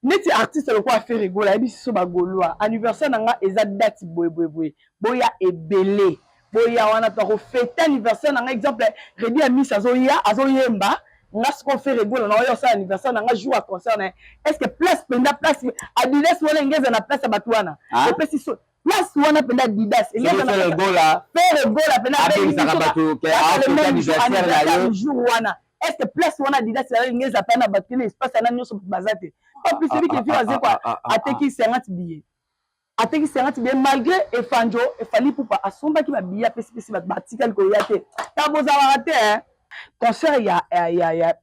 Neti artiste lokola Ferre Gola ayebisi biso ba Golois anniversaire na nga eza date boye boye boye boya ebele boya wana toko fete anniversaire na nga exemple Reddy Amisi azoya azoyemba nga sikoyo Ferre Gola naoya osala anniversaire na nga jour ya concert na ye est ce que place mpenza place Adidas wana enge eza na place ya bato wana Ah? epesi so place wana mpenza Adidas enge eza na Ferre Gola Ferre Gola mpenza abengisaka bato ke kaka le afete même jour anniversaire na anniversaire yo jour wana est ce que place wana Adidas ezalaki nge eza na bato kene espace yana nyonso bato baza te en plus ebi ke vieux Wazekwa ateki 50 billets, ateki 50 billets malgré Efandjo Fally Ipupa asombaki ba billets apesi pesi bato batikali koya te ta bozalaka te hein. Concert ya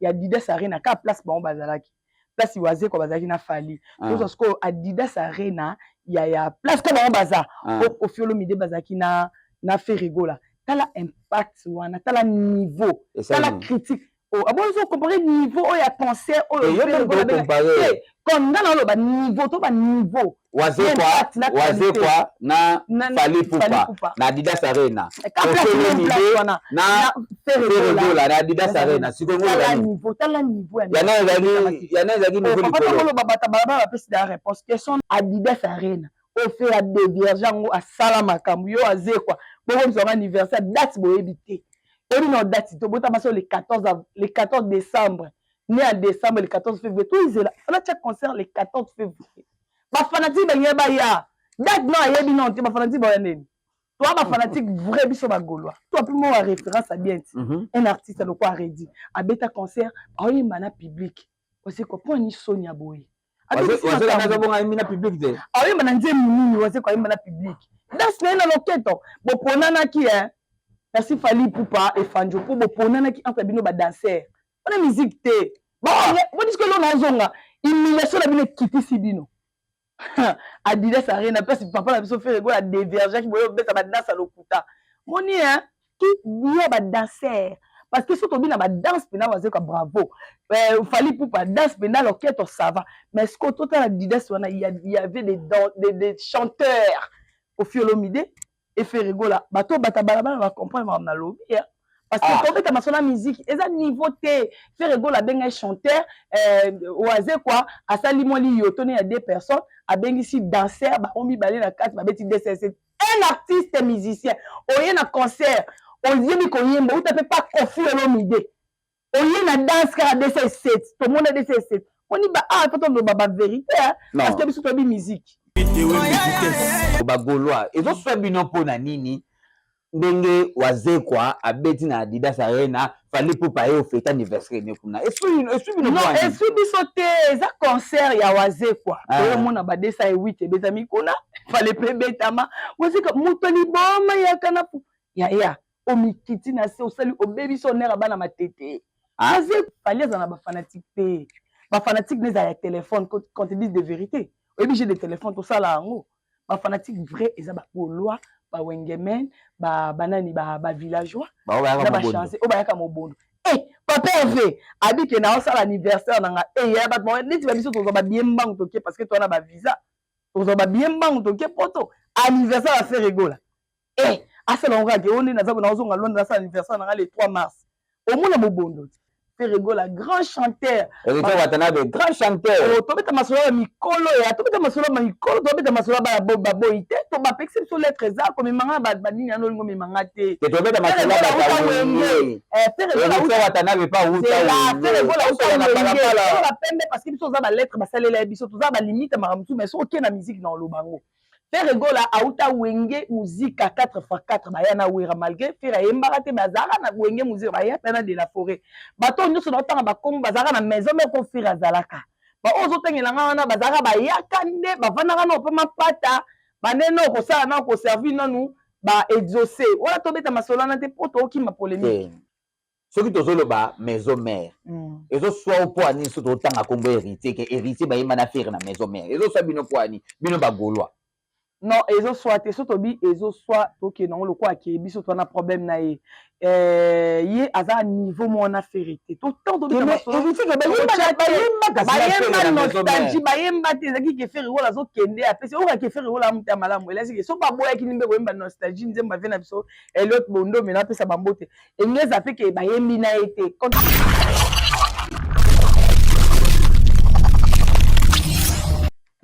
Adidas Arena kaka place bango bazalaki place Wazekwa bazalaki na Fally. Ah. Tozwa sikoyo Adidas Arena ya place ko bango baza Ah. po Koffi Olomide bazalaki na Ferre Gola. Tala impact wana, tala niveau, Esali tala nini? critique. Oh, abo ozo comparer niveau oyo ya concert oyo Eh, yo Ferre mpe Gola abenga- okompare. Te, comme nga na oloba niveau to ba niveau. Wazekwa, Impact na qualité. Wazekwa na Fally Fally Ipupa Ipupa. na Adidas Arena. Ka place Koffi même Olomide place wana. na Na Ferre Ferre Gola. Gola na Adidas Arena. Sikoyo ngo Tala oloba nini? niveau, tala niveau ya Yana ezalaki niveau papa likolo. ntango oloba bato balabala bapesi da réponse question Adidas Arena ofe ya dévierge yango asala makambo yo Wazekwa bokomisa yango anniversaire date boyebi te oyebi na date te obotama so le 14 le 14 décembre né en décembre, le 14 février toizela fana tia concert le 14 février. Bafanatike balingi baya date no ayebi nano te. Bafanatike baya ndeni toa bafanatike vrai biso bagaulois to api mo référence ya bien ti un artiste lokola Reddy abeta concert aoyemba na public Wazekwa mpo ani soni ya boye. Abetisi Wazekwa makambo. nazobonga yembi na public te. Aoyemba na nzembo nini? Wazekwa ayemba na public danse na ye na loketo boponanaki e merci Fally Ipupa Efandjo mpo boponanaki entre bino badanser wana musique te bodiske elo nazonga humiliation na bino ekitisi bino. Adidas Arena place papa na biso Ferre Gola déviergeaki boye obeta badanse ya lokuta moni hein ki yo badanser parce que soki tobina badanse mpena Wazekwa bravo, Fally Ipupa danse mpena loketo ça va. Mais ce que totala Adidas wana il y avait des chanteurs Koffi Olomide et Ferre Gola. Bato bata balabala bacomprendre makambo na lobi hein. Parce que Ah. tobeta masolo ya musique eza niveau te. Ferre Gola abengai chanteur Wazekwa asali mwa liyoto ne ya deux personnes abengisi danser bango mibale na kati babeti dss. Un artiste musicien oye na concert oyebi koyemba uta mpe pa Koffi Olomide oye na danse kaka dss tomona dss oni ba ah faut toloba ba vérité hein. Non. Parce que biso toyebi musique. Bagaulois ezoswa bino mpo na nini ndenge Wazekwa abeti na Adidas Arena, Fally Ipupa ye ofete anniversaire ne kuna eswi bino Non. mpo na nini? Eswi biso te eza concert ya Wazekwa. Ah. Toyomona ba 208 ebetami kuna fale mpe ebetama Wazekwa moto liboma yaka na yaya omikiti na se osali obebisi honneur ya bana matete. Ah. Waze Fally aza na bafanatike te bafanatike nde ezala ya téléphone quand te dise de vérité oyebi jeu de téléphone tosala yango bafanatike vrai eza bagaulois bawengemen banani bavillageois Bao bayaka na mobondo. Bachance oyo bayaka mobondo e papa Hervé abike na osala anniversaire na nga e ya bato neti babiso tozwa babie mbangu toke parce que towana bavisa tozwa babie mbangu toke poto anniversaire ya Ferre Gola e asala yango kaka oyo nde naza nazonga Londres nasala anniversaire na nga le 3 mars omona mobondo te. Ferre Gola grand chanteur. Héritier Watanabe grand chanteur. Oh, tobeta masolo ya mikolo ya tobeta masolo ya mikolo tobeta masolo ya bana baboyi te to bapekisi biso lettre eza komemanga banini yana olingo omemanga te. Te tobeta masolo ya bato ya Wenge. Ferre Gola Héritier Watanabe pa wuta Ferre Gola Wenge. uta na Wenge balabala. Bapembe parce que biso toza balettre basalela ye biso toza balimite makambo mosusu mais soki okei na musique na oloba yango Ferre Gola auta Wenge Musica 4 x 4 baya na Wera malgré Ferre ayembaka te mais azalaka na Wenge Musica baya mpe na de la forêt bato oyo nyonso naotanga bakombo bazalaka na maison moko Ferre azalaka baoyo ozotangela nga wana bazalaka bayaka nde bavandaka na mpe mapata bande no kosala na koservir nanu baexaucé wana tobeta masolo wana te mpo tookima polémique. Te. Soki tozoloba maison mère ezoswa mpo ani so totanga nkombo Héritier ke Héritier bayemba na Ferre na maison mère ezoswa bino mpo ani bino bagaulois? Non, ezoswa te so tobi ezoswa tokende yango lokola ake biso toza na problème na ye ye aza niveau moko na Ferre te bayemba nostalgie bayemba te ezalaki ke Ferre Gola azokende apesi oyoka ke Ferre Gola amuta malamu elasi ke so baboyaki nimbe koyemba nostalgie nzembo ave na biso Eliot Bondome napesa bambote enge eza mpe ke bayembi na ye te.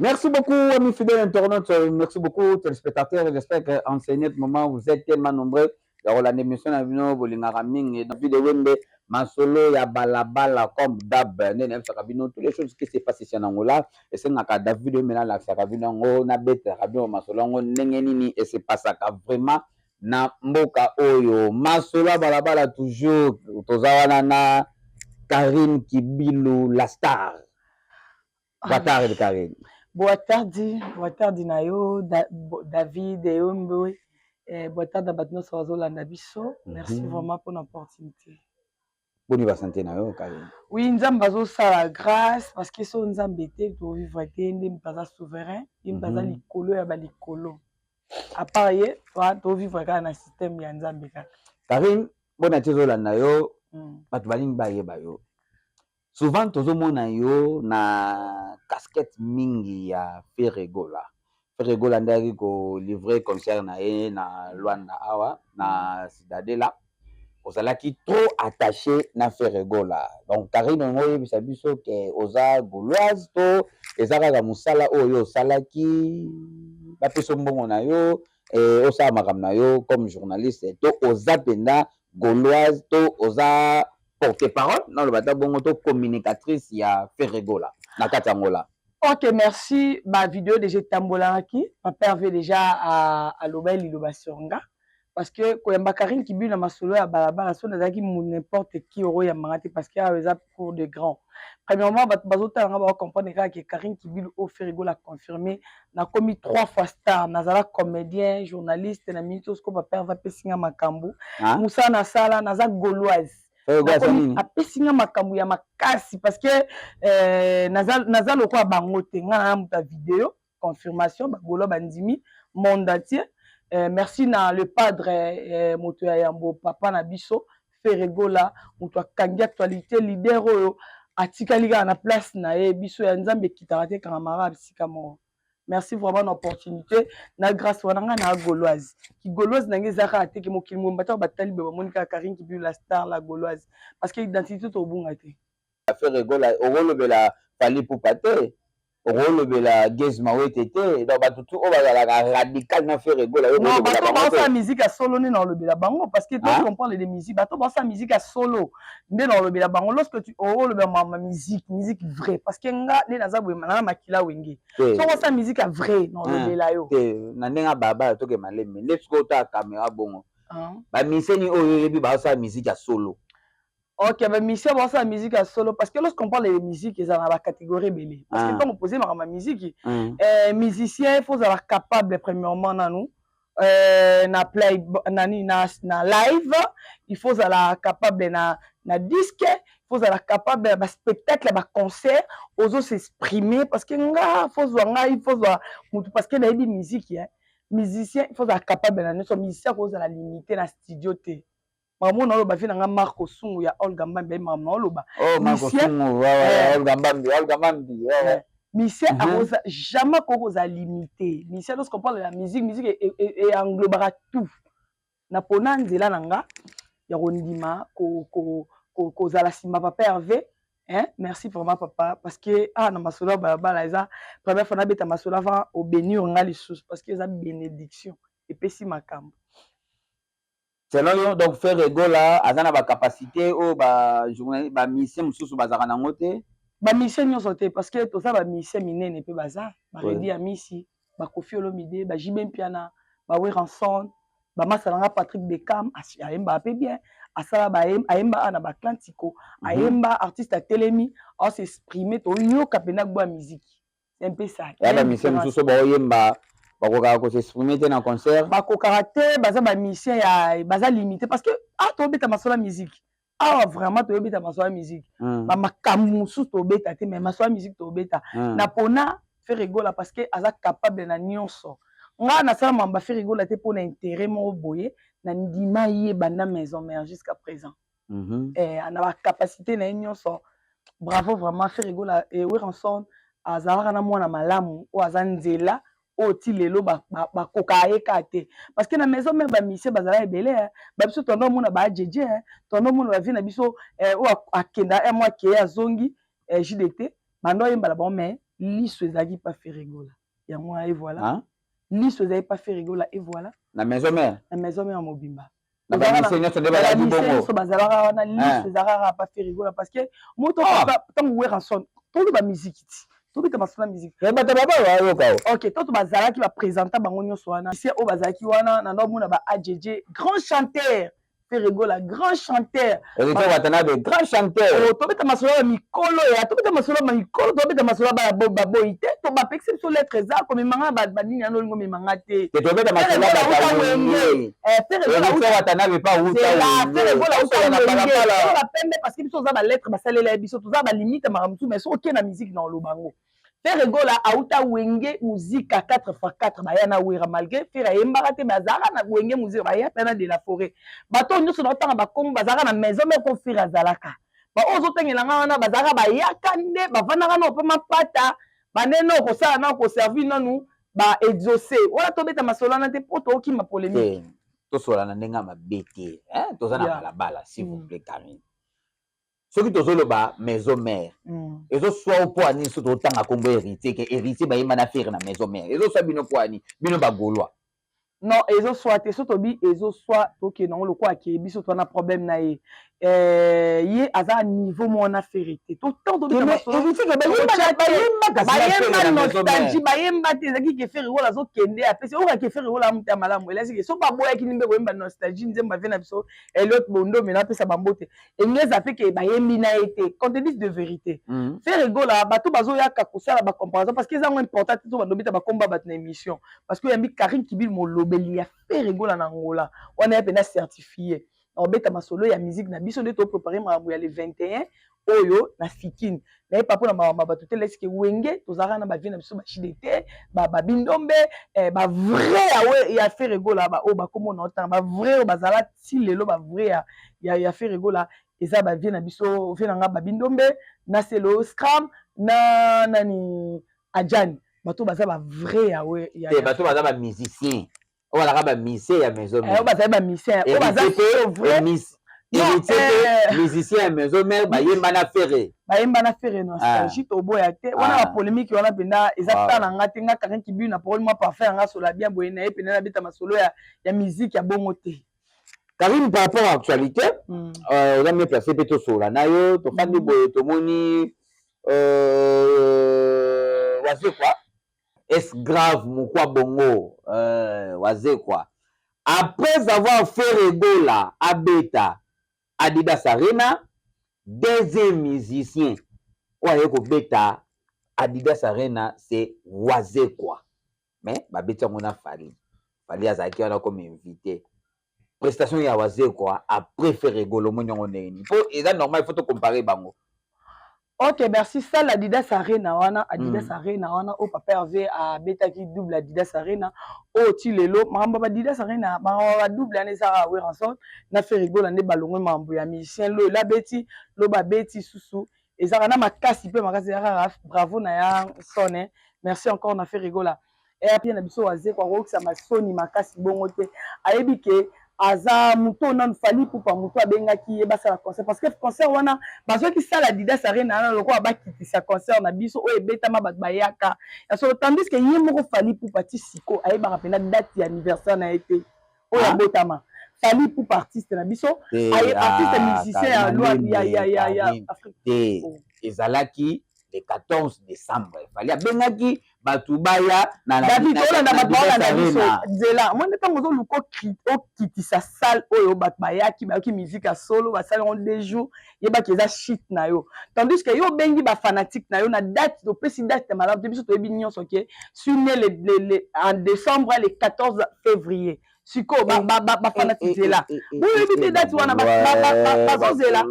Merci beaucoup, amis fidèles internautes. Merci beaucoup, téléspectateurs. J'espère qu'en ce moment, vous êtes tellement nombreux. Ya émission na bino bolingaka mingi, David Wembe, masolo ya balabala. Comme d'hab, nde nayebisaka bino, toutes les choses qui se passe ici en Angola, esengaka David Wembe nalakisaka bino yango, nabetelaka bino masolo yango, ndenge nini esepasaka vraiment na mboka oyo. Masolo ya balabala toujours, toza wana na Karine Kibilu, la star. Boa tarde, Karine. Boa tarde, boa tarde na yo, David Eyombe. Boa tarde na bato nyonso bazolanda biso. Merci vraiment mpona opportunité. Boni basanté na yo, Karine? Oui, Nzambe azosala grâce, parce que so Nzambe te, tovivre te. Nde moto aza souverain, ye moto aza likolo ya balikolo. À part ye, tovivre kaka na système ya Nzambe kaka. Karine, bona ti ezolanda yo, bato balingi bayeba yo. Souvent tozomona yo na casquette mingi ya Ferre Gola. Ferre Gola nde ayaki kolivrer concert na ye na Luanda awa na Cidadela. Ozalaki trop attaché na Ferre Gola. Donc Karine, yango oyebisa biso ke oza Gauloise to eza kaka mosala oyo osalaki, bapesa mbongo na yo, osala makambo na yo comme journaliste, to oza mpenza Gauloise, to oza porte-parole, naloba ta bongo, to communicatrice ya Ferre Gola na kati ya Angola? Ok, merci. Bavideo déjà etambolaki. Papa Hervé déjà aloba liloba sur nga, parce que koyamba Karine Kibilu na masolo ya balabala, so nazalaki n'importe qui okoyambanga te, parce que awa eza cour de grand. Premièrement, bato bazotala nga bakocomprendre kaka ke Karine Kibilu oyo Ferre Gola confirmé. Nakomi trois fois star, nazala comédien, journaliste na minute oyo. Siko papa Hervé apesi nga makambo, mosala nasala, naza Gauloise. Apesi nga makambo ya makasi, parce que naza lokola bango te. Nga na moto ya video confirmation, bagaulois bandimi, monde entier. Merci na le padre, moto ya yambo, papa na biso Ferre Gola, moto akangi actualité, leader oyo atikali kaka na place na ye. Biso ya Nzambe ekitaka te, ekangamaka bisika moko. Merci vraiment na opportunité na grâce wana. Ngai na Gauloise, kigauloise na ngai eza kaka te ke mokili mobimba ntango batali be bamoni kaka Karine Kibilu la star, la Gauloise, parce que identité tobunga te. Ferre Gola, okolobela Fally Ipupa te, okolobela Gaz Mawete te. Donc bato tu oyo bazalaka radical na Ferre Gola? Non, bato baosala musique ya solo nde na olobela bango, parce que to comprendre de musique. Bato baosala musique ya solo nde na olobela bango. Lorsque tu olobela mama musique, musique vrai, parce que nga nde naza boye, na makila Wenge. Soki osala musique ya vrai, na olobela yo. Te, na ndenge ya baba, toke malembe. Nde sikoyo otala caméra bongo, bamiseni oyo oyebi baosala musique ya solo? Ok, bamusicien baosala musique ya solo, parce que lorsqu'on parle de musique, eza na bacatégorie ebele, parce que ntango pose makambo ya musique, musicien, il faut ozala capable premièrement nanu na play nani na live, il faut ozala capable na disque, il faut ozala capable ya baspectacle, ya baconcert, ozo s'exprimer. Parce que nga faut zwa ngai, faut zwa mutu, parce que nayebi musique. Musicien, il faut ozala capable na nyonso. Musicien akozala limité na studio te. Makambo na oloba, vie na nga Marco Sungu ya Olga Mbambi, ayi makambo na oloba. Musicien akoza jamais akoki kozala limité. Musicien, lorsqu'on parle de la musique, musique englobaka tout. Na pona nzela na nga ya kondima kozala nsima papa Hervé. Hein? Merci vraiment papa, parce que ah, na masolo ya balabala, eza première fois nabeta masolo avant obénir nga lisusu, parce que eza bénédiction, epesi makambo. Selon yo donc, Ferre Gola aza na bacapacité oyo bajournaliste, bamusicien mosusu bazalaka nango te? Bamusicien nyonso te, parce que toza bamusicien minene mpe baza baredi ya misi, baKoffi Olomide, baJB Mpiana, baWerrason, bamasa nanga Patrick Beckham ayembaka mpe bien, asala, ayemba na baatlantico, ayemba. Artiste atelemi, aos'exprime, toyoka mpena gwa musique, c'est un peu ça. Ya bamusicien mosusu baoyemba, bakokaka kos'exprimer te na concert? Bakokaka te, baza bamusicien ya baza limité, parce que ah, tobeta masolo ya musique awa, vraiment toyobeta masolo ya musique. Bamakambo mosusu tobeta te, mais masolo ya musique tobeta. Na pona Ferre Gola parce que aza capable na nyonso. Nga nasala makambo ya Ferre Gola te mpona intérêt moko boye. Na ndima ye banda Maison Mère jusqu'à présent. Na bacapacité na ye nyonso, bravo vraiment Ferre Gola. Werrason azalaka na mwana malamu oyo aza nzela oyo ti lelo bakokaka ye kaka te, parce que na Maison Mère bamusicien bazala ebele. Babiso tondo omona baajeje, tondo omona bavie na biso oyo akenda mwa akeye, azongi JDT, bando oyembala bango, mais Liso ezalaki pa Ferre Gola, yango wana, et voilà. Liso ezalaki pa Ferre Gola, et voilà. Na Maison Mère. Na Maison Mère mobimba. Na bamusiciens nyonso nde bazalaki bongo. Nyonso bazalaka wana, liso ezalaka kaka pa Ferre Gola, parce que moto ntango Werrason, toloba musique ti tobeta masolo ya musique. Bato baba bayoka. Ok, toto bazalaki baprésenta bango nyonso wana, musicien oyo bazalaki wana, na ndomona ba AJJ, grand chanteur, Ferre Gola, grand chanteur. Héritier Watanabe, grand chanteur. Tobeta masolo ya mikolo, ya tobeta masolo ya mikolo, tobeta masolo ya bana baboyi te. To bapekisi biso lettre, eza komemanga banini yana, olingo memanga te. Te, tobeta masolo ya Wenge. Héritier Watanabe pa wuta Wenge, parce que biso oza balettre basalela ye, biso toza balimite makambo mosusu, mais soki okei na musique na oloba yango. Ferre Gola auta Wenge Musica 4x4, baya na Wera, malgré Ferre ayembaka te, bazalaka na Wenge Musica, baya mpe na de la forêt. Bato oyo nyonso naotanga bakombo bazalaka na Maison Mère, ko Ferre azalaka. Baoyo ozotangelanga wana bazalaka, bayaka nde bavandaka na mpe mapata bande no kosala na koservir nanu baexaucé wana. Tobeta masolo wana te mpo tookima polémique. Tosola na ndenge ya mabe te, toza na balabala, s'il vous plaît, Karine. Soki tozoloba Maison Mère, ezoswa mpo ani? So totanga nkombo Héritier, ke Héritier bayemba na Ferre na Maison Mère, ezoswa bino mpo ani, bino bagaulois? Non, ezoswa te. So tobi ezoswa, tokende yango lokola ke biso toza na problème na ye. Ye aza niveau moko na Ferre te. Bayemba nostalgie, bayemba te. Ezalaki ke Ferre Gola azokende, apesi oyoka ke Ferre Gola amuta malamu. Elasi ke so baboyaki nimbe koyemba nostalgie, nzembo ave na biso Eliot Bondombe, na apesa bambote enge, eza mpe ke bayembi na ye te. Qu'on te dise de vérité, Ferre Gola, bato bazoyaka kosala bacomparaison parce que eza yango important te. To bandobeta bakomba bato na émission parce que oyambi Karine Kibil, molobeli ya Ferre Gola na Angola wana, ye mpena certifié na kobeta masolo ya musique na biso. Nde toprépare makambo ya le 21 oyo na Fikine, nayeba mpona makambo ya bato te. Lesike Wenge tozalaka na bavie na biso, bashide te, babindombe, bavrai ya Ferre Gola oyo bakomona otanga, bavrai oyo bazala ti lelo, bavrai ya Ferre Gola eza bavie na biso, vie na nga babindombe na Selo Scram na nani Adjani, bato baza bavrai ya Te, bato baza bamusicien oyo bazalaka bamusicien ya Maison. Oyo bazali bamusicien oyo baza vrai. Héritier mpe musicien ya Maison Mère, bayemba na Ferre. Bayemba na Ferre nostalgie, toboya te wana. Bapolémique wana mpenza eza ta na nga te. Nga Karin Kibiu na parole mwa parfait yanga sola bien boye na ye mpenza, nabeta masolo ya musique ya bongo te. Karine, par rapport à actualité, oza mieux placé mpe tosola na yo. Tofandi boye, tomoni Wazekwa, est grave mokwa bongo Wazekwa, après avoir fait Gola abeta Adidas Arena, deuxième musicien oyo aye kobeta Adidas Arena, c'est Wazekwa. Mais babeti yango na Fally. Fally azalaki wana comme invité. Prestation ya Wazekwa après Ferre Gola, omoni yango ndenge nini? Mpo eza normal, il faut tocompare bango. Ok, merci. Salle Adidas Arena wana, Adidas Arena wana oyo papa Hervé abetaki double Adidas Arena oyo ti lelo makambo ya Adidas Arena, makambo ya badouble wana ezaka Werrason na Ferre Gola nde balongwe. Makambo ya musicien lo elabeti lo babeti susu ezalaka na makasi mpe makasi, eza kaka bravo na ya son. Merci encore na Ferre Gola pie na biso. Wazekwa akokisa masoni makasi bongo te. Ayebi ke aza moto oyo nanu Fally Ipupa moto abengaki ye basala concert, parce que concert wana bazwaki sala Adidas Arena wana lokola bakitisa concert na biso oyo ebetama, bato bayaka ya solo, tandis que ye moko Fally Ipupa ti siko ayebaka mpena date ya anniversaire na ye te oyo abotama. Fally Ipupa, artiste na biso, artiste musicien ya loi ya Afrique. Te, ezalaki le 14 décembre. Fally abengaki bato baya. Na David, olanda bato baolanda biso nzela omoni. Ntango ozoluka okitisa salle oyo bato bayaki, bayoki musique ya solo, basali yango 2 jours, yebaki eza shit na yo, tandis que yo obengi bafanatique na yo na date, opesi date ya malamu te. Biso toyebi nyonso ke suis né le en décembre, le 14 février. Sikoyo bafanatique nzela boyebi te date wana, bazozela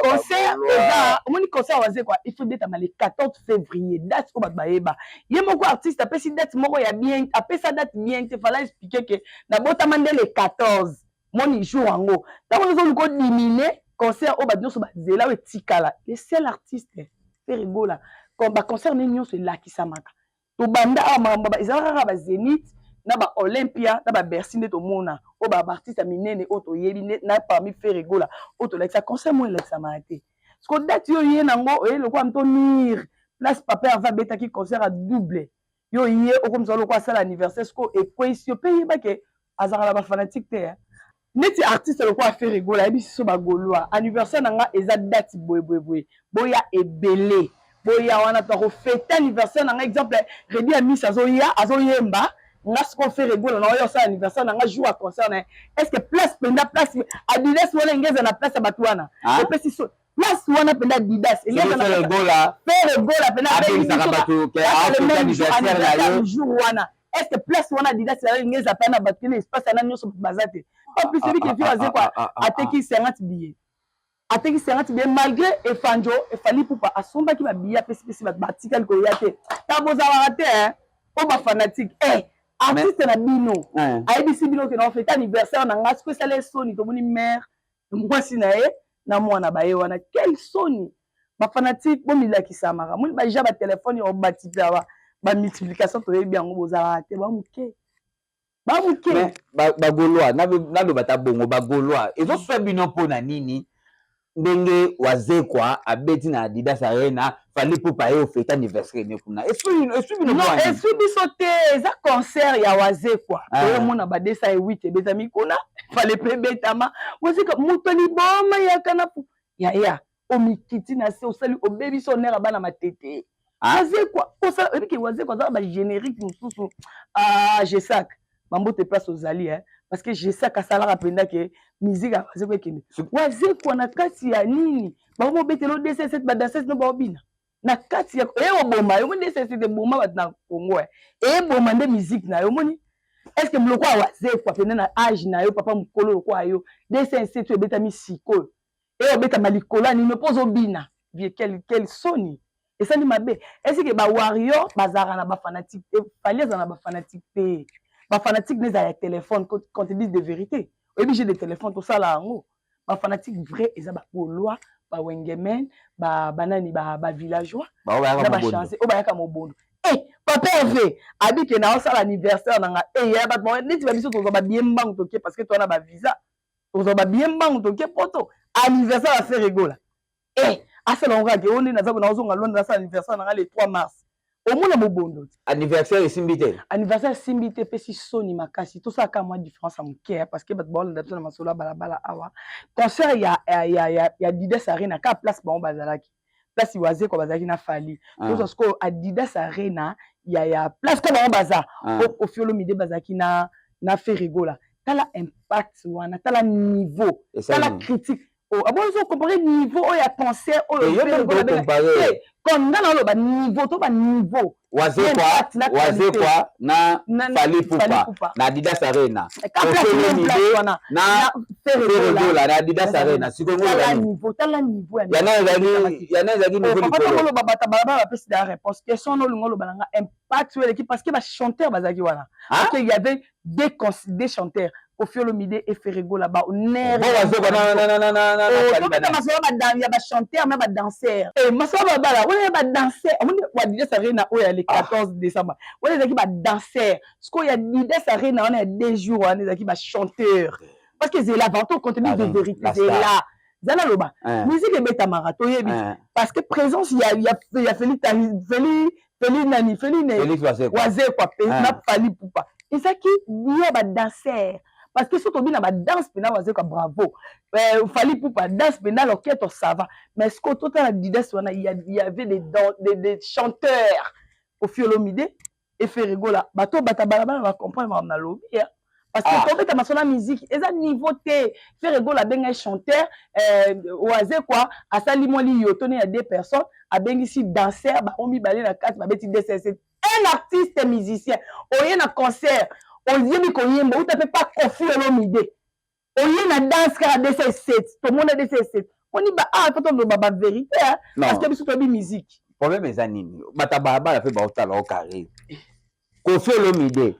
concert. Eza omoni concert Wazekwa, il faut ebetama le 14 février, date oyo bato bayeba. Ye moko artiste apesi date moko ya bien, apesa date bien te. Fala expliquer ke nabotama nde le 14, moni jour yango. Ntango ozoluka odiminuer concert oyo bato nyonso bazela, oyo etikala le seul artiste Ferre Gola, baconcert nde nyonso elakisamaka. Tobanda awa, makambo ezalaka kaka bazénith na baolympia na babercy nde tomona oyo baartiste ya minene oyo toyebi na parmi Ferre Gola oyo tolakisa concert moko elakisamaka te. Siko date oyo ye nango oye lokola moto mire. Place papa Herve abetaki concert ya double, yo ye okomisa lokola asala anniversaire, sikoyo ekweyisi yo mpe yeba ke azalaka na bafanatique te, eh. Neti artiste lokola Ferre Gola ayebisi so bagaulois, anniversaire na nga eza date boye boye boye, boya ebele, boya wana tokofete anniversaire na nga. Exemple, Redi Amis azoya, azoyemba nga. Sikoyo Ferre Gola na oya osala anniversaire na nga jour ya concert na ye. Est ce que place mpenza, place Adidas wana enge eza na place ya bato wana? Epesi so place wana mpenza Adidas. Ferre Gola. Ferre Gola mpenza. Abengisaka bato ke afete anniversaire na ye. Jour wana, est ce que place wana Adidas elingi eza mpe na bato kene espace yana nyonso bato baza te? En plus, ebi ke vieux Azekwa ateki 50 billets, ateki 50 billets malgré Efanjo Efali Pupa asombaki babillet, apesipesi bato, batikali koya te. Ta bozalaka te oyo bafanatique, eh, artiste na bino ayebisi bino ke na ofete anniversaire na nga. Siko esala esoni, tomoni mare mwasi na ye na mwana baye wana, quel soni! Bafanatique, bomilakisamaka, moni baja batelefone oyo batipela bamultiplication, toyebi yango, bozalaka te, bamoke bamoke. Bagaulois, naloba ta bongo, bagaulois ezoswa bino mpo na nini? Ndenge Wazekwa abeti na Adidas Arena, Fally Ipupa ye ofete anniversaire ne kuna, eswi bino? Non, eswi biso te. Eza concert ya Wazekwa, toyomona ba 208 ebetami kuna, Fally mpe ebetama. Wazekwa moto liboma yaka na yaya, omikiti na se, osali obebisi honneur ya bana Matete. Wazekwa osala, oyebiki Wazekwa azala bagénérique mosusu. Jesak bambote place ozali, eh? Parce que Jesak asalaka mpenza ke musique ya Wazekwa ekende. Wazekwa na kati ya nini, bakomobetela o 207, badanseuse no baobina na kati ya eyoboma yo. Omoni 207 eboma bato na Congo, eyeboma nde musique na yo. Omoni, est ce que lokola Wazekwa mpenza na age na yo, papa mokolo lokola yo, 207 oyo ebetami sikoyo, eyobetama likolo ya nini mpo ozobina? Vie, quel soni! Esali mabe. Est-ce bawarrior bazalaka na bafanatique te? Fally azala na bafanatique te. Bafanatique nde ezala ya téléphone. Quand te dise de vérité, oyebi jeu de téléphone tosala yango. Bafanatique vrai eza bagaulois, bawengemen, banani, bavillageois na bachance oyo bayaka mobondo. E papa Herve abike na osala anniversaire na nga, e ya bato neti babiso tozwa babie mbangu toke, parce que towana bavisa, tozwa babie mbangu toke poto anniversaire ya Ferre Gola. E asala yango kaka oyo nde naza nazonga Londres, nasala anniversaire na nga le 3 mars, omona mobondo. Anniversaire esimbi te. Anniversaire esimbi te, epesi soni makasi. Tosalaka mwa différence ya moke, parce que bato baolanda biso na masolo ya balabala awa. Concert ya Adidas Arena, kaka place bango bazalaki, place Wazekwa bazalaki na Fally. Tozwa sikoyo Adidas Arena ya place ko bango baza, po Koffi Olomide bazalaki na Ferre Gola. Tala impact wana, tala niveau, tala critique. Abo ozocompare niveau oyo ya concert oyo comme nga na oloba niveau to baniveau. Wazekwa na Fally Ipupa na Adidas Arena, na Ferre Gola na Adidas Arena. Sikoyo tala niveau. Yana ezalaki niveau likolo. Oloba bato balabala bapesi da réponse. Question na olinga oloba na nga, impact oyo eleki, parce que bachanteur bazalaki wana, parce que il y avait deux chanteurs, Koffi Olomide et Ferre Gola, bahonneur. Tobeta masolo ya bachanteur na badanser, masolo babala wana ya badanser. Omoni Adidas Arena oyo ya le 14 décembre wana ezalaki badanser. Sikoyo ya Adidas Arena wana ya 2 jours wana ezalaki bachanteur, parce que ezela avant to contenu de vérité, ezela eza naloba musique ebetamaka, toyebi, parce que présence ya Feli Feli Feli nani Feli Wazekwa na Fally Ipupa ezalaki ya badanser, parce que soki tobina badanse mpena, Wazekwa bravo, Fally Ipupa danse mpena loketo, ça va. Mais ce que totala Adidas wana, il y avait des chanteurs, Koffi Olomide et Ferre Gola. Bato bata balabala bacomprendre makambo nalobi, parce que tobeta masolo ya musique eza niveau te. Ferre Gola abengai chanteur, Wazekwa asali mwa liyoto ne ya deux personnes, abengisi danser bango mibale na kati, babeti dss. Un artiste musicien oye na concert, oyebi koyemba, uta mpe pa Koffi Olomide, oye na danse kaka 207, tomona 207 oni ba ah, po toloba bavérité, parce que biso toyebi musique. Problème eza nini? Bato balabala mpe baotala o carré Koffi Olomide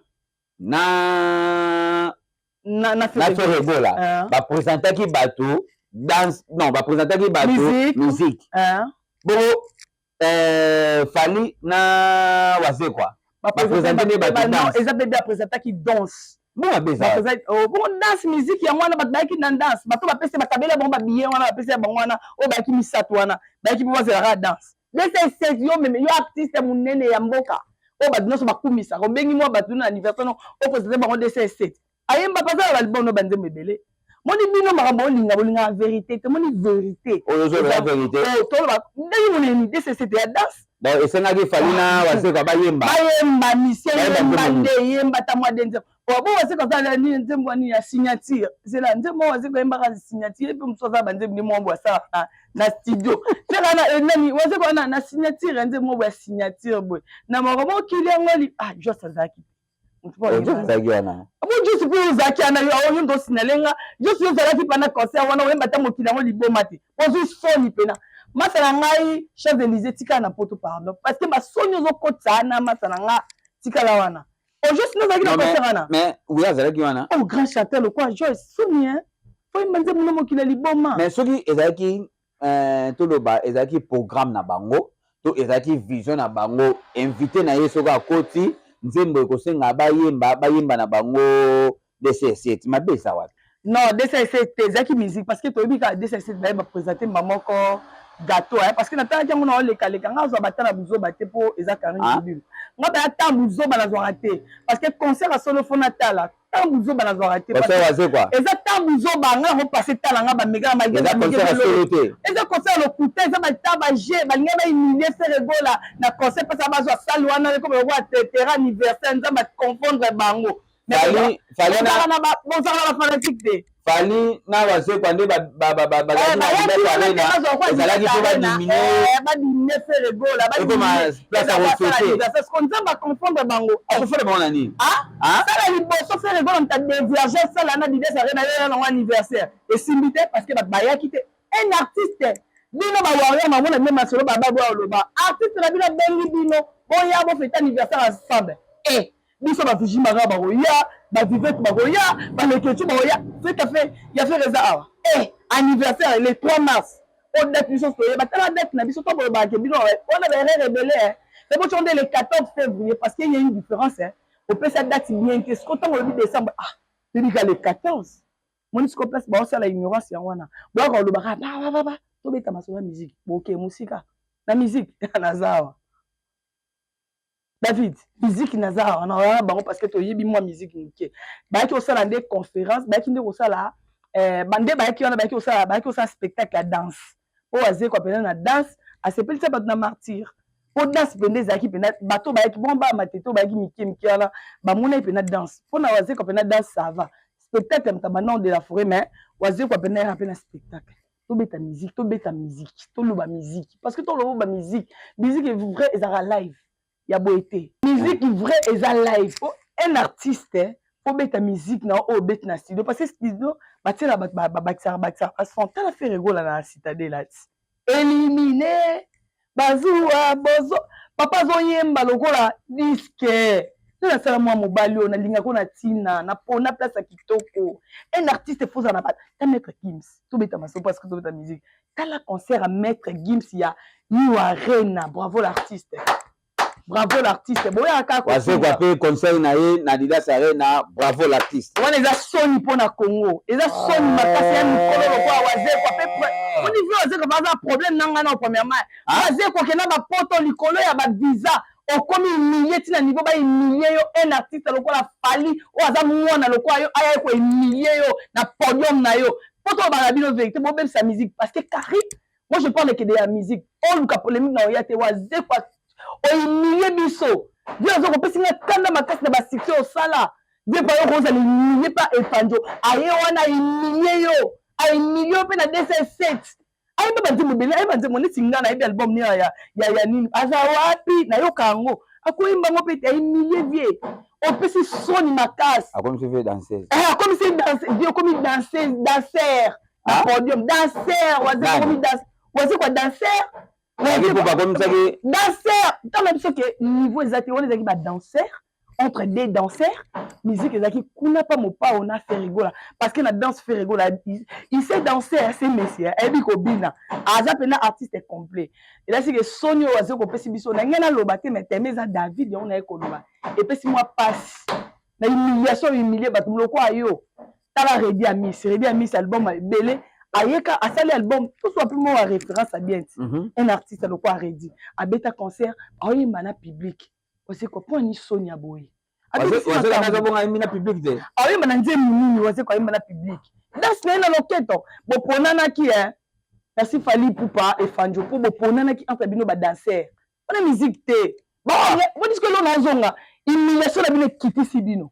na Ferre Gola, baprésentaki bato danse, non, baprésentaki bato musique bongo. Fally na Wazekwa baprésente nde bato danse. Eza mpe baprésentaki danse. Bon, mabe eza? Bongo danse, musique yango wana, bato bayaki na danse. Bato bapesi, bakabela bango babillet wana, bapesi ya bango wana oyo bayaki misato wana, bayaki mpo bazelaka danse. 207, yo meme, yo artiste monene ya mboka oyo bato nyonso bakumisaka, obengi mwa bato na anniversaire no, opresente bango 207. Ayemba mpe aza na baalbum no, banzembo ebele. Moni bino makambo olinga, bolingaka vérité te. Moni vérité. Oyo ozoloba vérité. Toloba ndenge monene, 207 ya danse. Donc esengaki Fally na Wazekwa bayemba. Bayemba mission. Yemba nde, yemba ta mwa de nzembo. Bo Wazekwa aza nini, nzembo nini ya signature? Zela, nzembo Wazekwa yembaka signature mpe mosusu aza banzembo nde mwa bo asalaka na studio. Seka na nani, Wazekwa wana na signature ya nzembo moko ya signature boye na moko mokili yango li. Ah, Jos azalaki. Ozalaki wana. Bo Jos mpe ozalaki wana, yo nde osinale nga. Jos, yo ozalaki mpana concert wana, oyemba ta mokili yango liboma te. Ozwi soni mpena, masa na ngai Champs Élysées. Tikala na Poto, pardon, parce que basoni ozokotisa na masa na nga. Tikala wana. Ojosi nde ozalaki na concert wana. Mais oui, azalaki wana. Oh, grand chanteur lokwa Joyce, soni hein, fo yemba nzembo no mokili ya liboma. Mais soki ezalaki, toloba ezalaki programme na bango to ezalaki vision na bango, invité na ye soki akoti, nzembo ekosenga bayemba, bayemba na bango 207, mabe eza wapi? Non, 207 te, ezalaki musique, parce que toyebi kaka 207 baye baprésente mba moko gâteau, parce que natalaki yango na olekaleka. Nga azwa bata na buzoba te, mpo eza Karine. Tribune, nga baya ta buzoba nazwaka te, parce que concert ya solo fo natala. Ta buzoba nazwaka te, eza ta buzoba. Nga yango passe, tala nga bamega. Eza concert ya lokuta, eza bata baje balingi bahumilie Ferre Gola na concert mpasa bazwa sale wana ekoma lokola terrain anniversaire. Nzambe aconfondre bango. Bozalaka na bafanatike te. Fally na Wazekwa nde ezalaki mpo badimine. Badimine Ferre Gola. Place ya kofete. Nzambe aconfondre bango. Aconfondre bango na nini? Sala liboso, Ferre Gola moto adévierge sala na Adidas Arena yo nango anniversaire esimbi te, parce que bato bayaki te. Un artiste, bino bawarrior, mamona bino masolo bababu oloba artiste na bino abengi bino, boya bofete anniversaire ensemble. E biso bavigimaka bakoya, bavivete bakoya, baleketu bakoya, fete fe ya Ferre eza awa. E anniversaire le 3 mars, o date biso toyeba. Tala date na biso to bolobaka bino wana baerreur ebele. C'est po nde le 14 février, parce que y a une différence. Opesa date bien te. Siko ntango olobi décembre, ah, tebika le 14. Moni siko place baosala ignorance yango wana, boyaka olobaka bababa. Tobeta masolo ya musique, boke mosika na musique. Naza awa, David, musique naza awa na wana bango, parce que toyebi mwa musique moke. Bayaki kosala nde conférence, bayaki nde kosala nde bayaki wana, bayaki kosala spectacle ya danse oyo azekwa mpenza na danse, asepelisa bato na Martyr, mpo danse mpenza ezalaki mpenza. Bato bayaki bongo, baya matete oyo bayaki mike mike wana, bamonaki mpenza danse mpona Wazekwa mpenza danse. Ça va, spectacle ya moto abandon de la forêt, mais Wazekwa mpenza yaka mpe na spectacle. Tobeta musique, tobeta musique, toloba musique, parce que toloba musique, musique vrai ezalaka live ya boye te. Musique vrai eza live. Un artiste fo beta musique na oyo obeti na studio, parce que studio batiela bato, babakisaka bakisaka bason. Tala Ferre Gola na Citadelle, ati élimine bazuwa bozo, papa azoyemba lokola disque nde nasala. Mwa mobali oyo nalingako na ntina napona place ya kitoko. Un artiste fozala na bato ta Maître Gims. Tobeta maso parce que tobeta musique. Tala concert ya Maître Gims ya New Arena. Bravo l'artiste, bravo l'artiste. Boyaka kaka. Wazekwa mpe conseil na ye na Adidas Arena, bravo l'artiste. Wana eza soni mpo na Congo, eza soni makasi ya mikolo lokola Wazekwa mpe. Olivier Wazekwa baza problème na ngai na premièrement. Wazekwa okenda bapoto likolo ya bavisa, okomi humilie ntina niveau bahumilie yo. Un artiste lokola Fally oyo aza mwana lokola yo, aya kohumilie yo na podium na yo. Mpo tolobaka bino vérité, bobebisa musique, parce que Carine, moi je parle que de ya musique. Oluka polémique na oya te. Wazekwa ohumilie biso. Vie aza kopesi nga kanda makasi na basuccès osala. Vie pa yo kozala humilie pa Efanjo, aye wana ahumilie yo, ahumilie yo mpe na 207. Ayeba banzembo ebele, ayeba nzembo neti nga nayebi album ne ya nini, aza wapi, nayoka yango, akoyemba yango mpe te. Ahumilie vie, opesi soni makasi. Akomisi vie danseuse. Akomisi vie, okomi danseuse, danser na podium, danser. Waze okomi Wazekwa danser. Bakomisaki. Danser. Ntango na biso ke niveau eza te, wana ezalaki badanser entre deux danseurs. Musique ezalaki kuna mpa Mopao na Ferre Gola, parce que na danse, Ferre Gola il sait danser, c'est monsieur ayebi kobina, aza mpena artiste complet. Elasi ke soni oyo aza kopesi biso na ngai naloba te, mais teme eza David yango naye koloba, epesi mwa pasi na humiliation, humilie bato lokola yo. Tala Reddy Amisi, Reddy Amisi album ebele. Ayeka asali album, tozwa mpe mwa référence ya bien ti. Un artiste lokola Redi abeta concert, aoyemba na public. Wazekwa, mpo ani soni ya boye? Azobonga ayembi na public te. Aoyemba na nzembo nini? Wazekwa ayemba na public, danse na ye na loketo. Boponanaki e, merci Fally Ipupa Efandjo, mpo boponanaki entre bino badanser wana musique te. Boniske elo nazonga humiliation na bino ekitisi bino.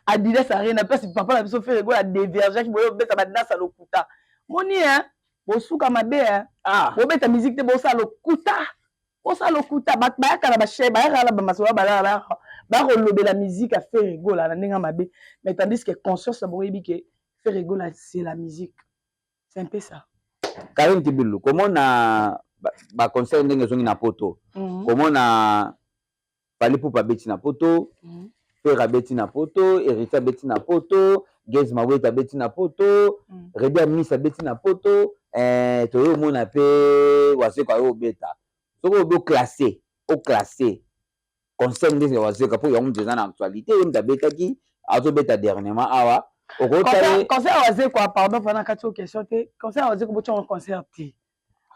Adidas Arena, place papa na biso Ferre Gola déviergeaki, boye obeta badanse ya lokuta. Moni e bosuka mabe e. Ah. Bobeta musique te, bosala lokuta, bosala lokuta. Bato bayaka na bachaine, bayaka na bamasolo, balala bakolobela musique ya Ferre Gola na ndenge ya mabe, mais tandis que conscience na bango yebi ke Ferre Gola, c'est la musique, c'est un peu ça. Karine Kibilu, komona baconcert ndenge ezongi na poto, komona Fally Ipupa abeti na poto, Ferre abeti na poto, Héritier abeti na poto, Gaz Mawete abeti na poto, Redi Amis abeti na poto, toye omona mpe Wazekwa aye obeta. Soki obi oclasse, oclasse concert ndenge Wazekwa, mpo yango moto eza na actualité, ye moto abetaki, azobeta dernièrement awa. Okotala concert ya Wazekwa, pardon, fana kati o question te. Concert ya Wazekwa, botyango concert te,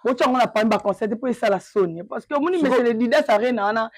botyango na parmi baconcert te, mpo esala soni, parce que omoni monsieur Adidas Arena wana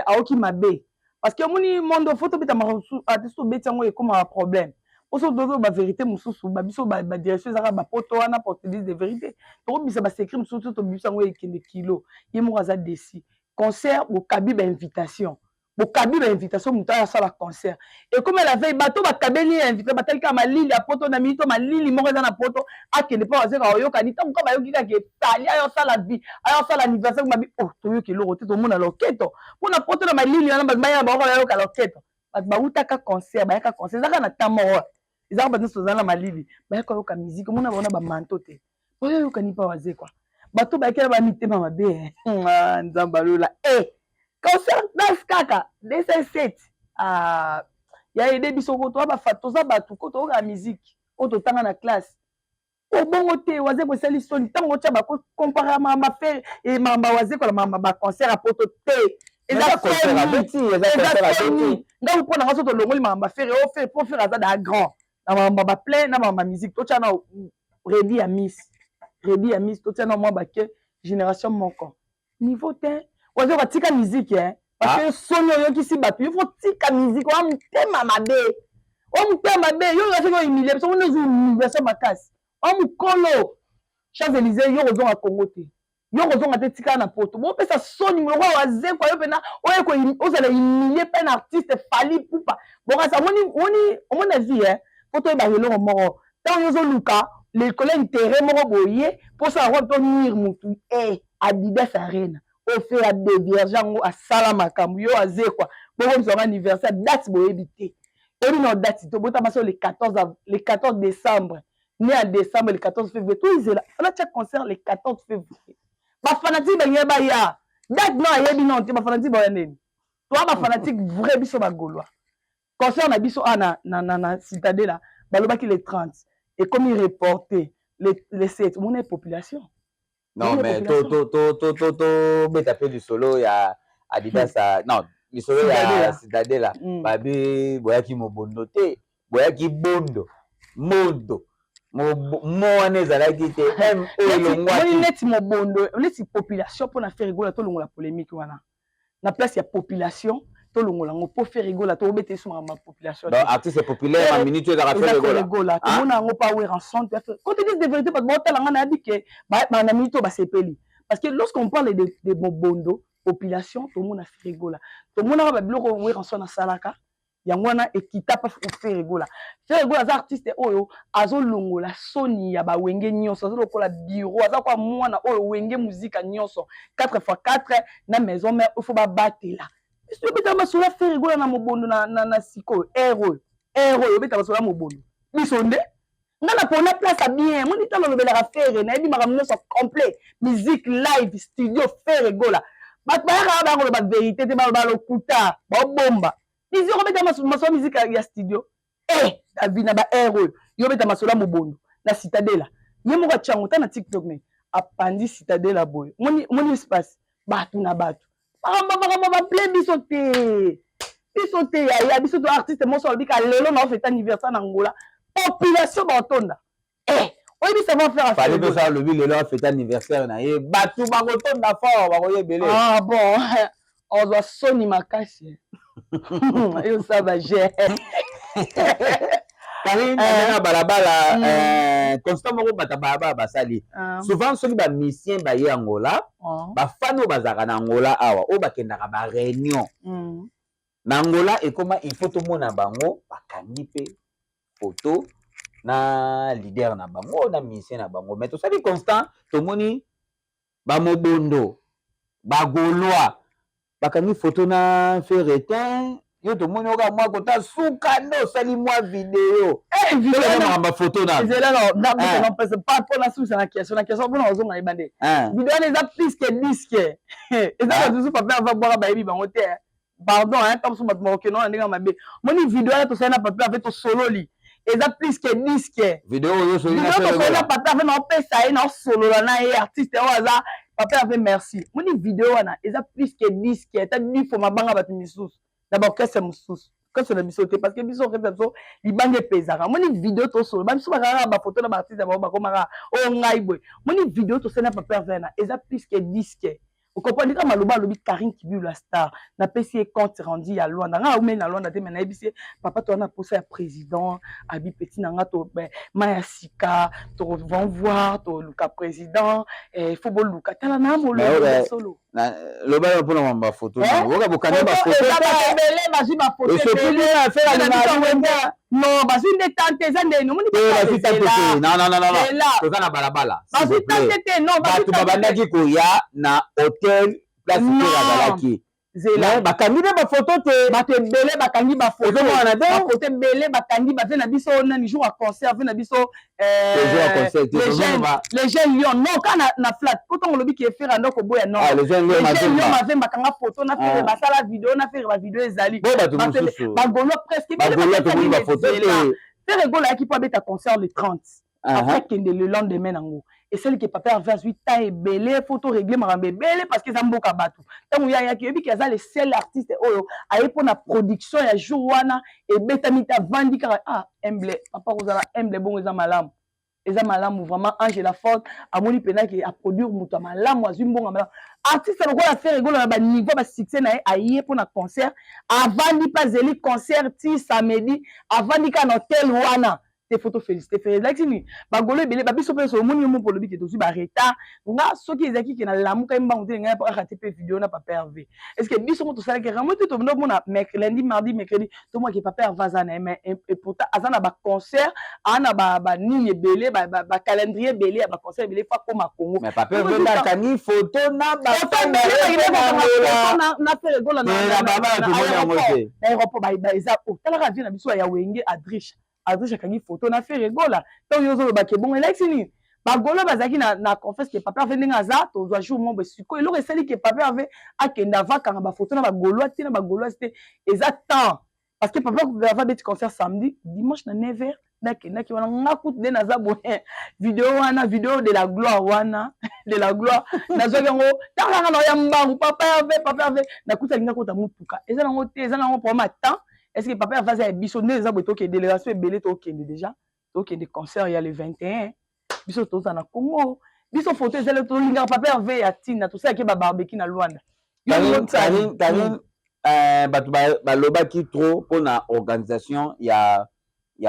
aoki mabe, parce que omoni mondo fo tobeta makambo ate. So tobeti yango, ekomaka problème, mpo so tozo bavérité mosusu, babiso badirection ezaka bapoto wana pour te dire de vérité, tokobisa basecret mosusu, so tobimisa yango, ekende kilo. Ye moko aza desi. Concert bokabi bainvitation, bokabi bainvitation, moto ayo asala concert, ekomi la veille, bato bakabeli ye invitation, batali kaka malili ya poto na minito, malili moko eza na poto, akende mpo bazeka oyokani. Ntango kaka bayoki kaka etali ayo asala vie, ayo asala anniversaire, mabi oh, toyoki eloko te, tomona loketo mpona poto na malili wana. Bato baya bango bayoka loketo, bato bautaka concert, bayaka concert, ezaka na temps moko, ezaka bato nyonso toza na malili, bayaka yoka musique, omona bango na bamanto te, bayoyokani mpa Wazekwa. Bato bayaki na bamitema mabe. Nzambe alola e concert danse kaka 207. Ah, ya ede biso ko toza bato ko toyokaka musique oyo totanga na classe, obongo te. Wazekwa esali soni ntango otya bakocomparer makambo Ferre, makambo Wazekwa na makambo baconcert ya poto te. Eza soni. Ngai mpo na nga, so tolongoli makambo Ferre, o Ferre, mpo Ferre aza da grand na makambo baplein, na makambo musique, totya na Redi ya miss, Redi ya miss, totya na mwa bake génération moko, niveau te. Wazekwa, tika musique eh, parce que soni oyokisi bato. Yo fo tika musique, oya motema mabe, oya motema mabe. Yo oyo soki ohumilie biso, omoni ozwi humiliation makasi. Oya mokolo Champs Élysées, yo kozonga Congo te, yo kozonga te, tikala na poto. Bopesa soni moloko ya Wazekwa. Yo mpena oyo ozala humilie mpe na artiste Fally Ipupa. Bokasa omoni, omoni na vie eh, po toyebaka eloko moko: ntango yo ozoluka lekolo intérêt moko boye mposala yango to nuire motu e Adidas Arena ofe ya dévierge yango, asala makambo. Yo Wazekwa, bokomisa yango anniversaire, date boyebi te, oyebi na date te. Obotama so le 14, le 14 décembre, né en décembre, le 14 février. Toizela anatia concert le 14 février, bafanatiques balingi baya, date no ayebi non te. Bafanatiques baya ndeni? Toa bafanatiques vrai, biso bagaulois. Concert na biso a na Citadela, balobaki le 30, ekomi reporté le 7. Omona population. Non, mais tobeta mpe lisolo ya Adidas, non, lisolo ya Citadela. Babi boyaki mobondo te, boyaki bondo mondo mo wana ezalaki te m oyo elongwaki. Neti mobondo, neti population mpona Ferre Gola, tolongola polémique wana na place ya population, tolongola yango mpo Ferre Gola, tobeta esu makambo ya population. Donc artiste populaire na minute oyo ezaka Ferre Gola. Tomona yango pa Werrason. Quand tu dis de vérité, bato baotala nga, nayebi ke na minute oyo basepeli, parce que lorsqu'on parle de mobondo population, tomona Ferre Gola, tomonaka babiloko Werrason asalaka yango wana ekita mpa Ferre Gola. Ferre Gola aza artiste oyo azolongola soni ya bawenge nyonso, aza lokola bureau, aza kwa mwana oyo Wenge Muzika nyonso 4 x 4 na Maison Mère oyo fo babatela. Biso obetaka masolo ya Ferre Gola na mobondo na sikoyo aire oyo, aire oyo obetaka masolo ya mobondo, biso nde nga na pona place ya bien. Moni ntango olobelaka Ferre, nayebi makambo nyonso complet, musique live studio. Ferre Gola, bato bayaka baya koloba vérité te, baloba lokuta, baobomba musique. Obeta masolo musique ya studio eh, David, na ba aire oyo yo obeta masolo ya mobondo na Citadela, ye moko atiango ta na TikTok me apandi Citadela boye. Omoni espace, bato na bato, makambo makambo baple. Biso te, biso te yaya, biso to artiste moko alobi ka lelo na ofeta anniversaire na Ngola, population baotonda. Eh, Oyebi savoir faire. Fally mpe so alobi lelo afete anniversaire na ye, bato bakotonda fort, bakoya ebele. Ah bon, ozwa soni makasi, yosala baje. Karine, na balabala, constat moko bato balabala basali souvent, soki bamusicien baye Angola, bafani oyo bazalaka na Angola awa, oyo bakendaka baréunion na Angola, ekoma il faut tomona bango bakangi mpe photo na leader na bango, na musicien na bango. Mais tosali constat, tomoni bamobondo, bagaulois bakangi photo na Ferre te. Yo tomoni oka mwa kota suka nde osali mwa video makambo photo na Ezela mpona susa na question, na question mpona ozonga yeba nde video wana eza plus que disque. Eza bato mosusu Papa Ava bwaka, bayebi bango te. Pardon, ntango mosusu bato bakokende wana ndenge mabe. Moni video wana tosali na Papa Ave, tosololi, eza plus que disque. Video oyo? Tosoli na Papa Ave, naopesa ye, naosolola na ye, artiste oyo aza Papa Ave, merci. Moni video wana eza plus que disque, ata difo mabanga bato misusu na baorchestre mosusu, orchestre na biso te, parce que biso orchestre na biso libanga epezaka. Moni video tosolo, bamisu bakaka bafoto na baartiste na bango, bakomaka oyo ngai boye. Moni video tosali na Papa Herve wana eza plus que disque. Okomprendre kaka maloba alobi Karine Kibilu la star. Napesi ye compte rendu ya Lwanda. Ngai aumeli na Lwanda te, me nayebisi ye: papa, toza na posa ya président abi petit na nga to ma ya sika, tovont voir, toluka président, il faut boluka. Tala na moloba ya solo. Loba yo mpona mamba bafoto, oka bokangi bafoto. Ebele bazwi bafoto ebele. Non, bazwi nde tante, eza ndeni omoni. Toza na balabala. Bazwi tante te, non. Bato babandaki koya na hotel place te, azalaki, bakangi mpe bafoto te. Bato ebele bakangi bafoto. Ozomona te? Bafoto ebele bakangi. Bave na biso nani, jour ya concert, ave na biso les jeunes lion, non, ka na flat po ntango olobi ke Ferre ando koboya, non, les jeunes lion mave bakanga foto na Ferre, basala video na Ferre, bavideo ezali. Bagaulois presque. Ferre Gola ayaki mpo abeta concert le 30, après kende le lendemain nango. Esali ke Papa Herve azwi temps ebele, faut to régler makambo ebele, parce que eza mboka bato. Ntango ye ayaki, oyebi ke aza le seul artiste oyo aye mpona production ya jour wana ebetami te, avandi kaka. Ah, humble papa, kozala humble bongo eza malamu, eza malamu vraiment. Angela Fort amoni mpena ke aproduire moto ya malamu, azwi mbongo ya malamu. Artiste lokola Ferre Gola, na baniveau basuccès na ye, aye mpona concert, avandi mpe azeli concert ti samedi, avandi kaka na hotel wana te. Faut tofélicité Ferre. Ezalaki nini, bagaulois ebele babiso mpe so omoni yo moko olobi ke tozwi baretard. Nga soki ezalaki ke nalamuka ye mbangu te, ngai kaka te mpe video na Papa Herve. Est ce que biso ngo tosalaki ramo te? Tobanda omona lundi, mardi, mercredi, tomona ke Papa Herve aza na ye, mais et pourtant aza na baconcert, aa na banini ebele, bacalendrier ebele ya baconcert ebele, fa koma Congo. Mais Papa Herve akangi photo na na Ferre Gola na aéroport. Eza otalaka vie na biso ya Wenge, Adriche, Adriche akangi photo na Ferre Gola. Ntango yo ozolobaka ebongo, elakisi nini? Bagaulois bazalaki na confesse ke Papa Herve ndenge aza, tozwa jour moko boye. Sikoyo eloko esali ke Papa Herve akende avakanga bafoto na bagaulois te, na bagauloise te, eza temps, parce que Papa Herve abeti concert samedi, dimanche na 9 heures nakendaki wana. Nga kutu nde naza boye, video wana, video de la gloire wana, de la gloire, nazwaki yango ntango nanga na oya mbangu. Papa Herve, Papa Herve nakuti alingi akota motuka, eza nango te, eza nango problème ya temps. Est ce que Papa Herve aza ya biso nde eza boye? Tokende délégation ebele, tokende déjà, tokende concert ya le 21. Biso toza na Congo, biso photo ezali. Tolingaka Papa Herve ya ntina, tosalaki babarbecue na Lwanda. Karine, bato balobaki trop mpona organisation ya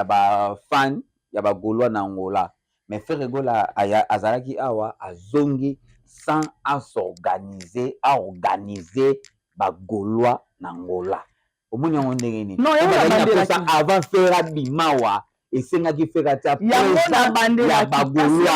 bafan ya bagaulois na Angola, mais Ferre Gola azalaki awa, azongi sans asorganiser, aorganiser bagaulois na Angola. Omoni yango ndenge nini? Avant Ferre abima wa, esengaki Ferre atia ya bagaulois.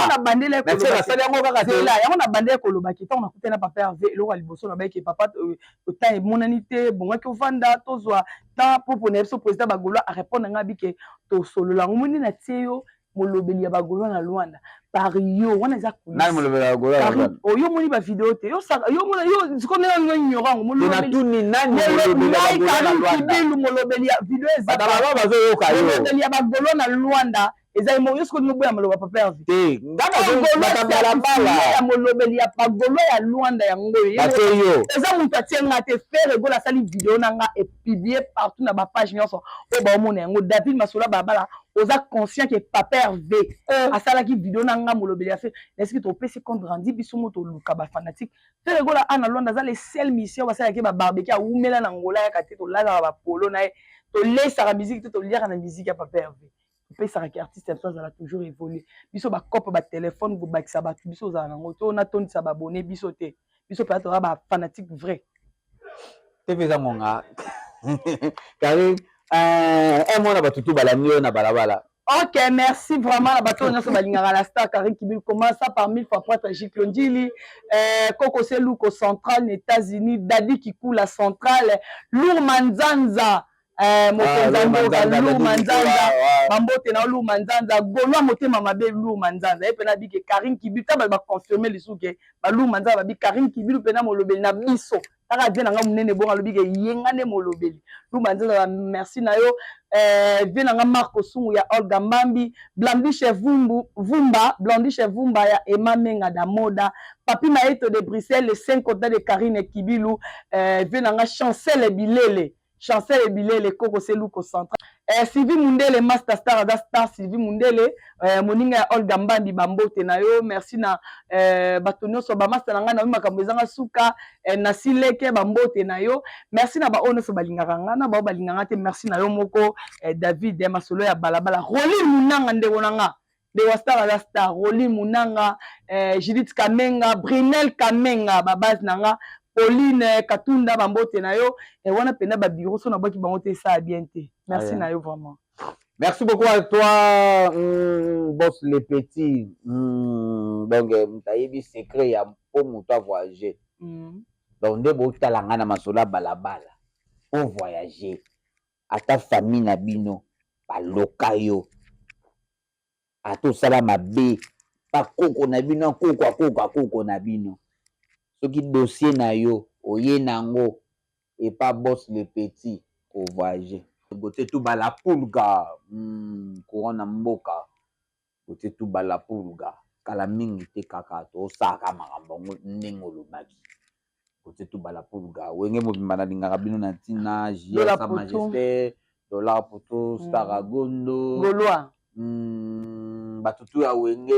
Asali yango kaka te. Yango na bandeli kolobaki ntango nakutani na Papa Herve, eloko ya liboso na bayeke: papa, temps emonani te, bongaki ovanda, tozwa temps mpo mpona ye biso président bagaulois arépondre nga bike, tosolola yango. Moni natie yo molobeli ya bagaulois na Lwanda par yo wana, eza nani molobeli ya bagaulois? Oyo omoni bavideo te, yo sikoyo ndenge olingo ignorer yango. Natuni nani molobeli ya bagaulois na Lwanda? Kibilu, molobeli ya video. Eza bazoyoka yo. Molobeli ya bagaulois na Lwanda. Eza ye moko. Yo sikoyo olingi oboya maloba papa Herve. Te, nga nazo balabala. Ya molobeli ya pagolo ya Luanda yango oyo. Batie yo. Eza moto atie nga te. Ferre Gola asali video na nga e publier partout na ba page nyonso oyo baomona yango. David Masola balabala, oza conscient que papa Herve asalaki video na nga molobeli ya Ferre. Est-ce que topesi compte rendu biso mo toluka ba fanatique? Ferre Gola ana Luanda aza le seul mission basalaki ba barbecue, awumela na Angola yaka te, tolataka ba polo na ye, tolesaka musique te, toliaka na musique ya papa Herve. Topesaka ki artiste ya biso azala toujours évoluer. Biso bakope batelefone kobakisa bato, biso ozala nango to natondisa babone biso te. Biso mpenza toza ba fanatique vrai. Te mpe eza ngonga. Karine, un mwana bato tu balandi yo na balabala. Ok, merci vraiment na bato nyonso balingaka la star Karine Kibilu. Commence ça par mille fois prêtre Giclo Ndjili, Koko Seluko centrale na États-Unis, Dadi Kikula centrale, Lourma Nzanza, mokonzi ya mboka Lourma Nzanza, bambote na Lourma Nzanza, Gaulois motema mabe Lourma Nzanza. Ye pena bike Karine Kibilu, ta ba confirmer lisusu ke ba Lourma Nzanza babi Karine Kibilu pena molobeli na biso. Kaka vie na nga monene bongo alobi ke yenga nde molobeli. Lourma Nzanza ba merci na yo. Vie na nga Marco Sungu ya Olga Mbambi, Blandishe Vumbu, Vumba, Blandishe Vumba ya Emma Menga da Moda, Papi Maeto de Bruxelles, les 5 continents de Karine Kibilu, vie na nga Chancel Bilele, Chancel Bilele, Koko Seluko Central. Sylvie Mundele, Master Star, aza star Sylvie Mundele, moninga ya Olga Mbambi, bambote na yo. Merci na bato nyonso ba master na ngai na makambo ezanga suka, na Sileke, bambote na yo. Merci na ba oyo nyonso balingaka nga, na ba oyo balingaka te. Merci na yo moko, David, masolo ya balabala. Rolly Munanga ndeko na nga. Ndeko star aza star. Rolly Munanga, Judith Kamenga, Brinel Kamenga, ba base na nga. Pauline Katunda, bambote na yo. Wana pena ba bureau so na bwaki bango te, ça bien te. Merci na yo vraiment. Merci beaucoup à toi, boss les petits. Donc, tayebi secret ya po moto a voyager. Donc, nde botala nga na masolo ya balabala po voyager. Ata famille na bino baloka yo. Ata osala mabe bakoko na bino, akoko akoko akoko na bino. Soki dossier na yo oye nango epa boss le petit ko voyager. Gauthier Tuba la pulga, courant na mboka. Gauthier Tuba la pulga, kala mingi te kaka tosaka makambo yango ndenge olobaki. Gauthier Tuba la pulga, wenge mobimba nalingaka bino na ntina, JS sa majesté, Dollar Poto, Star Agondo, Gaulois. Bato tu ya wenge,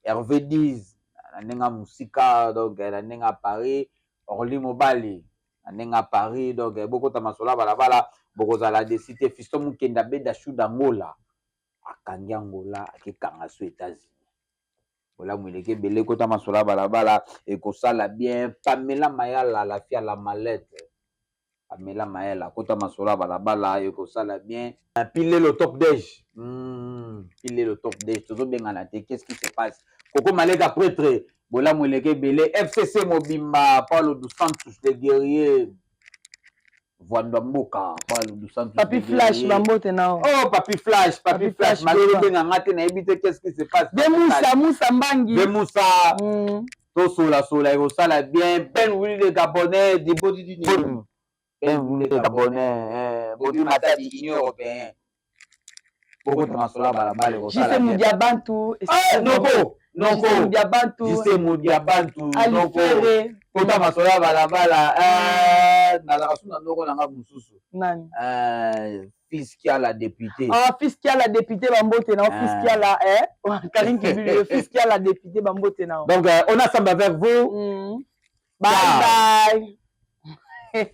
Hervé Diz, na ndenge ya mosika, donc na ndenge ya Paris, Orly Mobali, na ndenge ya Paris, donc bokota masolo ya balabala, bokozala desi te. Fiston Mukenda Beda Shuda Angola, akangi Angola, akekanga so États-Unis. Bolamu eleki ebele, kota masolo ya balabala, ekosala bien. Pamela Mayala, la fille à la mallette. Pamela Mayala, kota masolo ya balabala, ekosala bien. Pilelo top dej. Pilelo top dej, tozobengana te. Qu'est-ce qui se passe? Koko Maleka prêtre, bolamu eleki ebele. FCC Mobimba, Paulo dos Santos le guerrier. Vwandwa mboka, Paulo dos Santos. Papi Flash, bambote na. Oh, Papi Flash, Papi Flash, malolo benga nga te, nayebi te qu'est-ce qui se passe. De Moussa, Moussa Mbangi. De Moussa. Tosola sola ekosala bien. Ben Willy le Gabonais, di Bodi di Ben Willy le Gabonais, Bodi Matadi Union européenne. Bokota masolo ya balabala ekosala bien. Jise Mudiabantu. Noko, noko. Jise Mudiabantu. Jise Mudiabantu. Noko. Kota masolo ya balabala. Nazalaka su na noko na nga mosusu. Nani? Fils qui a la députée. Ah, fils qui a la députée, bambote na. Fils qui a la, eh? Karine Kibilu, fils qui a la députée, bambote na. Donc, on ensemble avec vous. Bye bye.